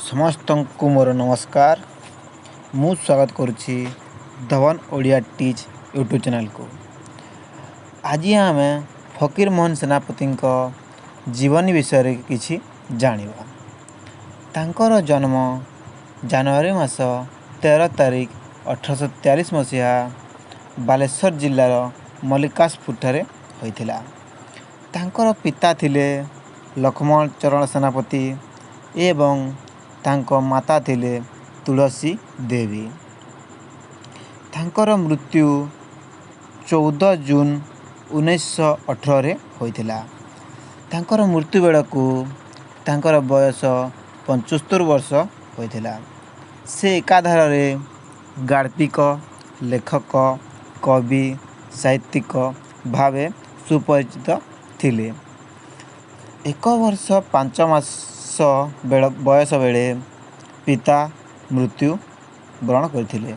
ସମସ୍ତଙ୍କୁ ମୋର ନମସ୍କାର। ମୁଁ ସ୍ୱାଗତ କରୁଛି ଧବନ ଓଡ଼ିଆ ଟିଚ୍ ୟୁଟ୍ୟୁବ୍ ଚ୍ୟାନେଲ୍କୁ। ଆଜି ଆମେ ଫକୀରମୋହନ ସେନାପତିଙ୍କ ଜୀବନୀ ବିଷୟରେ କିଛି ଜାଣିବା। ତାଙ୍କର ଜନ୍ମ ଜାନୁଆରୀ ମାସ 13 ତାରିଖ 1843 ମସିହା ବାଲେଶ୍ୱର ଜିଲ୍ଲାର ମଲ୍ଲିକାଶପୁରଠାରେ ହୋଇଥିଲା। ତାଙ୍କର ପିତା ଥିଲେ ଲକ୍ଷ୍ମଣ ଚରଣ ସେନାପତି ଏବଂ ତାଙ୍କ ମାତା ଥିଲେ ତୁଳସୀ ଦେବୀ। ତାଙ୍କର ମୃତ୍ୟୁ 14 ଜୁନ୍ 1918ରେ ହୋଇଥିଲା। ତାଙ୍କର ମୃତ୍ୟୁ ବେଳକୁ ତାଙ୍କର ବୟସ 75 ବର୍ଷ ହୋଇଥିଲା। ସେ ଏକାଧାରରେ ଗାଳ୍ପିକ, ଲେଖକ, କବି, ସାହିତ୍ୟିକ ଭାବେ ସୁପରିଚିତ ଥିଲେ। 1 ବର୍ଷ 5 ମାସ ବୟସ ବେଳେ ପିତା ମୃତ୍ୟୁ ବରଣ କରିଥିଲେ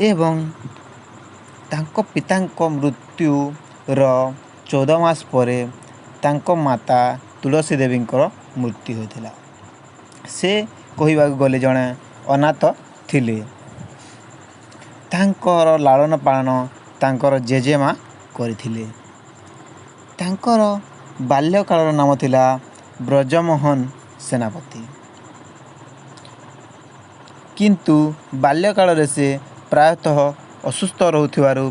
ଏବଂ ତାଙ୍କ ପିତାଙ୍କ ମୃତ୍ୟୁର 14 ମାସ ପରେ ତାଙ୍କ ମାତା ତୁଳସୀ ଦେବୀଙ୍କର ମୃତ୍ୟୁ ହୋଇଥିଲା। ସେ କହିବାକୁ ଗଲେ ଜଣେ ଅନାଥ ଥିଲେ। ତାଙ୍କର ଲାଳନ ପାଳନ ତାଙ୍କର ଜେଜେମା କରିଥିଲେ। ତାଙ୍କର ବାଲ୍ୟକାଳର ନାମ ଥିଲା ବ୍ରଜମୋହନ ସେନାପତି। କିନ୍ତୁ ବାଲ୍ୟକାଳରେ ସେ ପ୍ରାୟତଃ ଅସୁସ୍ଥ ରହୁଥିବାରୁ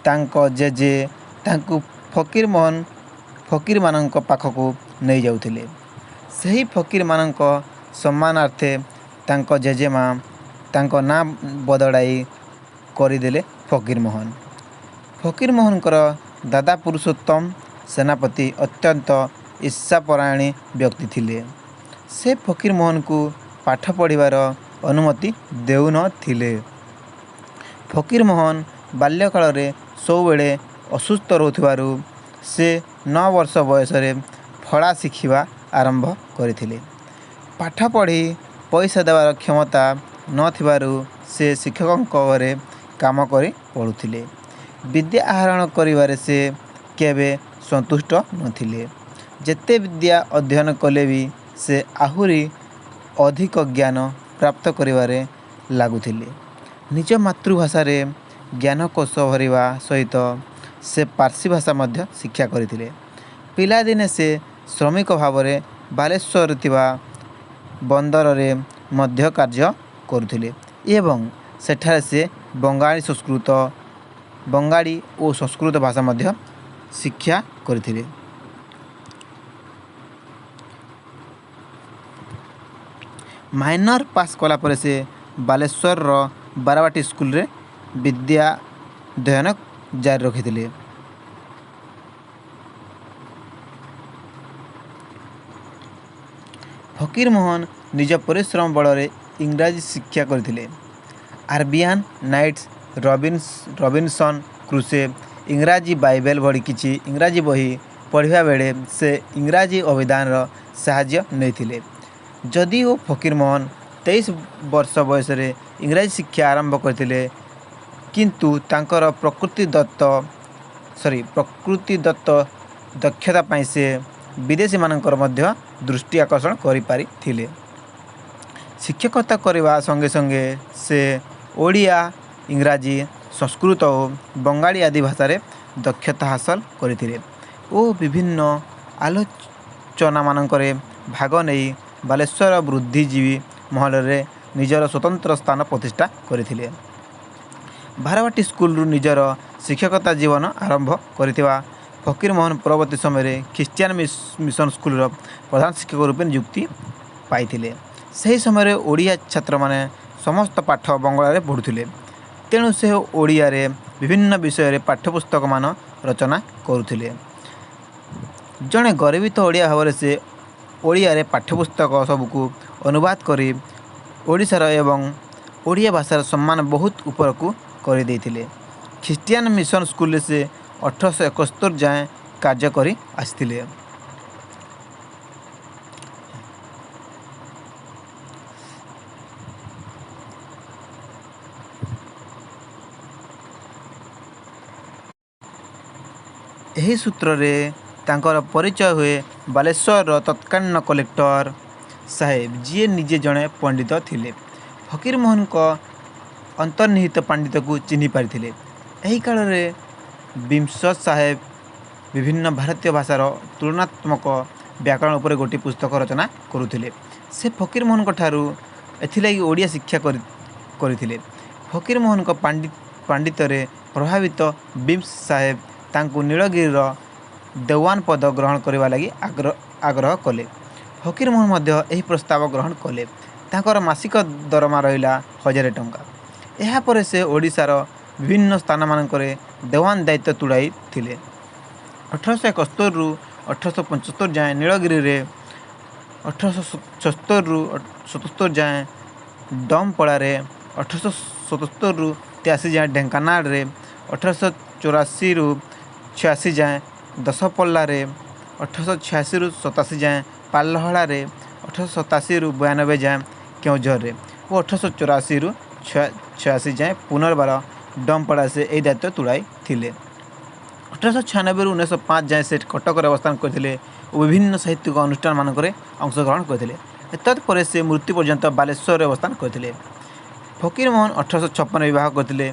ତାଙ୍କ ଜେଜେ ତାଙ୍କୁ ଫକୀରମାନଙ୍କ ପାଖକୁ ନେଇଯାଉଥିଲେ। ସେହି ଫକୀରମାନଙ୍କ ସମ୍ମାନାର୍ଥେ ତାଙ୍କ ଜେଜେମା ତାଙ୍କ ନାଁ ବଦଳାଇ କରିଦେଲେ ଫକୀରମୋହନ। ଫକୀରମୋହନଙ୍କର ଦାଦା ପୁରୁଷୋତ୍ତମ ସେନାପତି ଅତ୍ୟନ୍ତ ଈର୍ଷାପରାୟଣୀ ବ୍ୟକ୍ତି ଥିଲେ। ସେ ଫକୀରମୋହନଙ୍କୁ ପାଠ ପଢ଼ିବାର ଅନୁମତି ଦେଉନଥିଲେ। ଫକୀରମୋହନ ବାଲ୍ୟକାଳରେ ସବୁବେଳେ ଅସୁସ୍ଥ ରହୁଥିବାରୁ ସେ 9 ବର୍ଷ ବୟସରେ ଫଳା ଶିଖିବା ଆରମ୍ଭ କରିଥିଲେ। ପାଠ ପଢ଼ି ପଇସା ଦେବାର କ୍ଷମତା ନଥିବାରୁ ସେ ଶିକ୍ଷକଙ୍କ ଘରେ କାମ କରି ପଢ଼ୁଥିଲେ। ବିଦ୍ୟା ଆହରଣ କରିବାରେ ସେ କେବେ ସନ୍ତୁଷ୍ଟ ନଥିଲେ। ଯେତେ ବିଦ୍ୟା ଅଧ୍ୟୟନ କଲେ ବି ସେ ଆହୁରି ଅଧିକ ଜ୍ଞାନ ପ୍ରାପ୍ତ କରିବାରେ ଲାଗୁଥିଲେ। ନିଜ ମାତୃଭାଷାରେ ଜ୍ଞାନକୋଷ ଭରିବା ସହିତ ସେ ପାର୍ସୀ ଭାଷା ମଧ୍ୟ ଶିକ୍ଷା କରିଥିଲେ। ପିଲାଦିନେ ସେ ଶ୍ରମିକ ଭାବରେ ବାଲେଶ୍ୱରରେ ଥିବା ବନ୍ଦରରେ ମଧ୍ୟ କାର୍ଯ୍ୟ କରୁଥିଲେ ଏବଂ ସେଠାରେ ସେ ବଙ୍ଗାଳୀ ଓ ସଂସ୍କୃତ ଭାଷା ମଧ୍ୟ ଶିକ୍ଷା କରିଥିଲେ। ମାଇନର ପାସ୍ କଲା ପରେ ସେ ବାଲେଶ୍ୱରର ବାରବାଟୀ ସ୍କୁଲରେ ବିଦ୍ୟା ଅଧ୍ୟୟନ ଜାରି ରଖିଥିଲେ। ଫକୀରମୋହନ ନିଜ ପରିଶ୍ରମ ବଳରେ ଇଂରାଜୀ ଶିକ୍ଷା କରିଥିଲେ। ଆରବିଆନ୍ ନାଇଟ୍ସ, ରବିନସନ୍ କ୍ରୁସେ, ଇଂରାଜୀ ବାଇବେଲ ଭଳି କିଛି ଇଂରାଜୀ ବହି ପଢ଼ିବା ବେଳେ ସେ ଇଂରାଜୀ ଅଭିଧାନର ସାହାଯ୍ୟ ନେଇଥିଲେ। ଯଦିଓ ଫକୀରମୋହନ 23 ବର୍ଷ ବୟସରେ ଇଂରାଜୀ ଶିକ୍ଷା ଆରମ୍ଭ କରିଥିଲେ, କିନ୍ତୁ ତାଙ୍କର ପ୍ରକୃତିଦତ୍ତ ଦକ୍ଷତା ପାଇଁ ସେ ବିଦେଶୀମାନଙ୍କର ମଧ୍ୟ ଦୃଷ୍ଟି ଆକର୍ଷଣ କରିପାରିଥିଲେ। ଶିକ୍ଷକତା କରିବା ସଙ୍ଗେ ସଙ୍ଗେ ସେ ଓଡ଼ିଆ, ଇଂରାଜୀ, ସଂସ୍କୃତ ଓ ବଙ୍ଗାଳୀ ଆଦି ଭାଷାରେ ଦକ୍ଷତା ହାସଲ କରିଥିଲେ ଓ ବିଭିନ୍ନ ଆଲୋଚନାମାନଙ୍କରେ ଭାଗ ନେଇ ବାଲେଶ୍ୱର ବୁଦ୍ଧିଜୀବୀ ମହଲରେ ନିଜର ସ୍ୱତନ୍ତ୍ର ସ୍ଥାନ ପ୍ରତିଷ୍ଠା କରିଥିଲେ। ବାରବାଟୀ ସ୍କୁଲରୁ ନିଜର ଶିକ୍ଷକତା ଜୀବନ ଆରମ୍ଭ କରିଥିବା ଫକୀରମୋହନ ପରବର୍ତ୍ତୀ ସମୟରେ ଖ୍ରୀଷ୍ଟିଆନ ମିଶନ ସ୍କୁଲର ପ୍ରଧାନ ଶିକ୍ଷକ ରୂପେ ନିଯୁକ୍ତି ପାଇଥିଲେ। ସେହି ସମୟରେ ଓଡ଼ିଆ ଛାତ୍ରମାନେ ସମସ୍ତ ପାଠ ବଙ୍ଗଳାରେ ପଢ଼ୁଥିଲେ। ତେଣୁ ସେ ଓଡ଼ିଆରେ ବିଭିନ୍ନ ବିଷୟରେ ପାଠ୍ୟପୁସ୍ତକମାନ ରଚନା କରୁଥିଲେ। ଜଣେ ଗର୍ବିତ ଓଡ଼ିଆ ଭାବରେ ସେ ଓଡ଼ିଆରେ ପାଠ୍ୟପୁସ୍ତକ ସବୁକୁ ଅନୁବାଦ କରି ଓଡ଼ିଶାର ଏବଂ ଓଡ଼ିଆ ଭାଷାର ସମ୍ମାନ ବହୁତ ଉପରକୁ କରିଦେଇଥିଲେ। ଖ୍ରୀଷ୍ଟିଆନ ମିଶନ ସ୍କୁଲରେ ସେ 1871 ଯାଏଁ କାର୍ଯ୍ୟ କରି ଆସିଥିଲେ। ଏହି ସୂତ୍ରରେ ତାଙ୍କର ପରିଚୟ ହୁଏ ବାଲେଶ୍ୱରର ତତ୍କାଳୀନ କଲେକ୍ଟର ସାହେବ, ଯିଏ ନିଜେ ଜଣେ ପଣ୍ଡିତ ଥିଲେ, ଫକୀରମୋହନଙ୍କ ଅନ୍ତର୍ନିହିତ ପାଣ୍ଡିତ୍ୟକୁ ଚିହ୍ନି ପାରିଥିଲେ। ଏହି କାଳରେ ବୀମ୍ସ ସାହେବ ବିଭିନ୍ନ ଭାରତୀୟ ଭାଷାର ତୁଳନାତ୍ମକ ବ୍ୟାକରଣ ଉପରେ ଗୋଟିଏ ପୁସ୍ତକ ରଚନା କରୁଥିଲେ। ସେ ଫକୀରମୋହନଙ୍କ ଠାରୁ ଏଥିଲାଗି ଓଡ଼ିଆ ଶିକ୍ଷା କରିଥିଲେ। ଫକୀରମୋହନଙ୍କ ପାଣ୍ଡିତ୍ୟରେ ପ୍ରଭାବିତ ବୀମ୍ସ ସାହେବ ତାଙ୍କୁ ନୀଳଗିରିର ଦେୱାନ ପଦ ଗ୍ରହଣ କରିବା ଲାଗି ଆଗ୍ରହ କଲେ। ଫକୀରମୋହନ ମଧ୍ୟ ଏହି ପ୍ରସ୍ତାବ ଗ୍ରହଣ କଲେ। ତାଙ୍କର ମାସିକ ଦରମା ରହିଲା 1000 ଟଙ୍କା। ଏହାପରେ ସେ ଓଡ଼ିଶାର ବିଭିନ୍ନ ସ୍ଥାନମାନଙ୍କରେ ଦେୱାନ ଦାୟିତ୍ୱ ତୁଲାଇଥିଲେ। 1871ରୁ 1875 ଯାଏଁ ନୀଳଗିରିରେ, 1876ରୁ 77 ଯାଏଁ ଡମପଡ଼ାରେ, 1877ରୁ 83 ଯାଏଁ ଢେଙ୍କାନାଳରେ, 1884ରୁ 86 ଯାଏଁ ଦଶପଲ୍ଲାରେ, 1886ରୁ 87 ଯାଏଁ ପାଲଲହଡ଼ାରେ, 1887ରୁ 92 ଯାଏଁ କେଉଁଝରରେ ଓ 1884ରୁ 86 ଯାଏଁ ପୁନର୍ବାର ଡମପଡ଼ା ସେ ଏହି ଦାୟିତ୍ୱ ତୁଲାଇଥିଲେ। 1896ରୁ 1905 ଯାଏଁ ସେ କଟକରେ ଅବସ୍ଥାନ କରିଥିଲେ ଓ ବିଭିନ୍ନ ସାହିତ୍ୟିକ ଅନୁଷ୍ଠାନମାନଙ୍କରେ ଅଂଶଗ୍ରହଣ କରିଥିଲେ। ଏତଦ୍ ପରେ ସେ ମୃତ୍ୟୁ ପର୍ଯ୍ୟନ୍ତ ବାଲେଶ୍ୱରରେ ଅବସ୍ଥାନ କରିଥିଲେ। ଫକୀରମୋହନ 1856 ବିବାହ କରିଥିଲେ।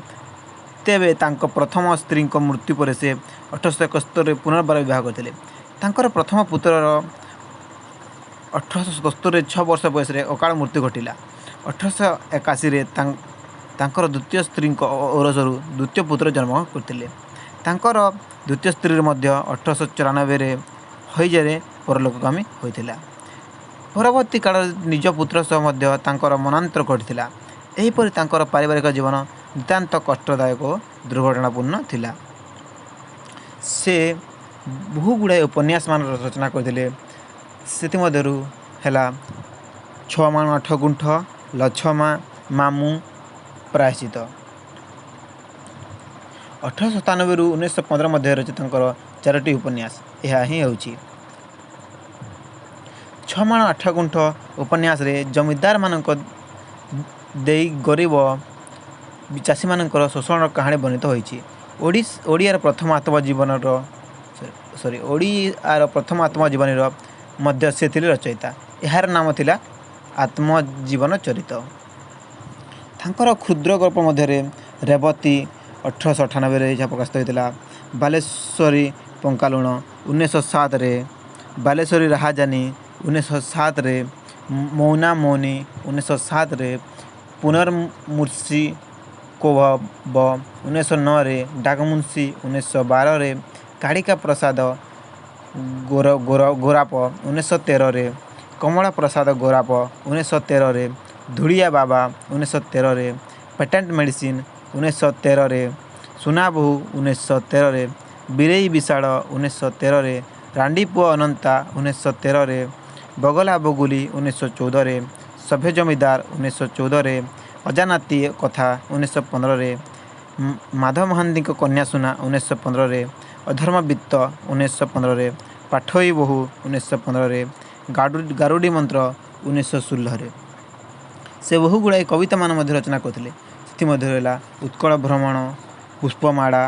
ତେବେ ତାଙ୍କ ପ୍ରଥମ ସ୍ତ୍ରୀଙ୍କ ମୃତ୍ୟୁ ପରେ ସେ 1871ରେ ପୁନର୍ବାର ବିବାହ କରିଥିଲେ। ତାଙ୍କର ପ୍ରଥମ ପୁତ୍ରର 1877ରେ 6 ବର୍ଷ ବୟସରେ ଅକାଳ ମୃତ୍ୟୁ ଘଟିଲା। 1881ରେ ତାଙ୍କର ଦ୍ୱିତୀୟ ସ୍ତ୍ରୀଙ୍କ ଔରସରୁ ଦ୍ୱିତୀୟ ପୁତ୍ର ଜନ୍ମଗ୍ରହଣ କରିଥିଲେ। ତାଙ୍କର ଦ୍ୱିତୀୟ ସ୍ତ୍ରୀର ମଧ୍ୟ 1894ରେ ହଇଜାରେ ପରଲୋକଗାମୀ ହୋଇଥିଲା। ପରବର୍ତ୍ତୀ କାଳରେ ନିଜ ପୁତ୍ର ସହ ମଧ୍ୟ ତାଙ୍କର ମନାନ୍ତର ଘଟିଥିଲା। ଏହିପରି ତାଙ୍କର ପାରିବାରିକ ଜୀବନ ନିତାନ୍ତ କଷ୍ଟଦାୟକ ଓ ଦୁର୍ଘଟଣାପୂର୍ଣ୍ଣ ଥିଲା। ସେ ବହୁ ଗୁଡ଼ାଏ ଉପନ୍ୟାସମାନ ରଚନା କରିଥିଲେ। ସେଥିମଧ୍ୟରୁ ହେଲା ଛଅ ମାଣ ଆଠ ଗୁଣ୍ଠ, ଲଛମା, ମାମୁଁ, ପ୍ରାୟଶ୍ଚିତ। 1897ରୁ 1915 ମଧ୍ୟରେ ରଚିତ ତାଙ୍କର ଚାରୋଟି ଉପନ୍ୟାସ ଏହା ହିଁ ହେଉଛି। ଛଅ ମାଣ ଆଠ ଗୁଣ୍ଠ ଉପନ୍ୟାସରେ ଜମିଦାରମାନଙ୍କ ଦେଇ ଗରିବ ଚାଷୀମାନଙ୍କର ଶୋଷଣର କାହାଣୀ ବର୍ଣ୍ଣିତ ହୋଇଛି। ଓଡ଼ିଆର ପ୍ରଥମ ଆତ୍ମଜୀବନର, ସରି, ଓଡ଼ିଆର ପ୍ରଥମ ଆତ୍ମଜୀବନୀର ମଧ୍ୟ ସେ ଥିଲେ ରଚୟିତା। ଏହାର ନାମ ଥିଲା ଆତ୍ମଜୀବନ ଚରିତ। ତାଙ୍କର କ୍ଷୁଦ୍ର ଗଳ୍ପ ମଧ୍ୟରେ ରେବତୀ 1898ରେ ଯାହା ପ୍ରକାଶିତ ହୋଇଥିଲା, ବାଲେଶ୍ୱରୀ ପଙ୍କାଲୁଣ 1907ରେ, ବାଲେଶ୍ୱରୀ ରାହାଜାନୀ 1907ରେ, ମୌନା ମୌନୀ 1907ରେ, ପୁନର୍ମୁର୍ଷି କୋଭବ 1909ରେ, ଡାକମୁନ୍ସି 1912ରେ, କାଳିକା ପ୍ରସାଦ ଗୋରାପ 1913ରେ, କମଳା ପ୍ରସାଦ ଗୋରାପ 1913ରେ, ଧୂଳିଆ ବାବା 1913ରେ, ପେଟେଣ୍ଟ ମେଡ଼ିସିନ 1913ରେ, ସୁନାବୋହୂ 1913ରେ, ବୀରେଇ ବିଶାଳ 1913ରେ, ରାଣ୍ଡିପୁଅ ଅନନ୍ତା 1913ରେ, ବଗଲା ବଗୁଲି 1914ରେ, ସଭ୍ୟ ଜମିଦାର 1914ରେ, ଅଜାନାତି କଥା 1915ରେ, ମାଧବ ମହାନ୍ତିଙ୍କ କନ୍ୟା ସୁନା 1915ରେ, ଅଧର୍ମବିତ୍ତ 1915ରେ, ପାଠୋଇ ବୋହୂ 1915ରେ, ଗାରୁଡ଼ି ମନ୍ତ୍ର 1916ରେ। ସେ ବହୁ ଗୁଡ଼ାଏ କବିତାମାନ ମଧ୍ୟ ରଚନା କରିଥିଲେ। ସେଥିମଧ୍ୟରୁ ହେଲା ଉତ୍କଳ ଭ୍ରମଣ, ପୁଷ୍ପମାଳା,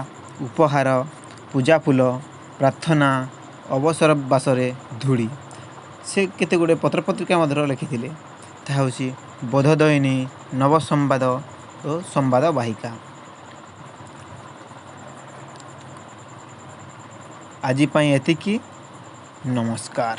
ଉପହାର, ପୂଜାଫୁଲ, ପ୍ରାର୍ଥନା, ଅବସର ବାସରେ ଧୂଳି। ସେ କେତେ ଗୁଡ଼ିଏ ପତ୍ରପତ୍ରିକା ମଧ୍ୟ ଲେଖିଥିଲେ। ତାହା ହେଉଛି ବୋଧଦୟିନୀ, ନବସମ୍ବାଦ ଓ ସମ୍ବାଦ ବାହିକା। ଆଜି ପାଇଁ ଏତିକି। ନମସ୍କାର।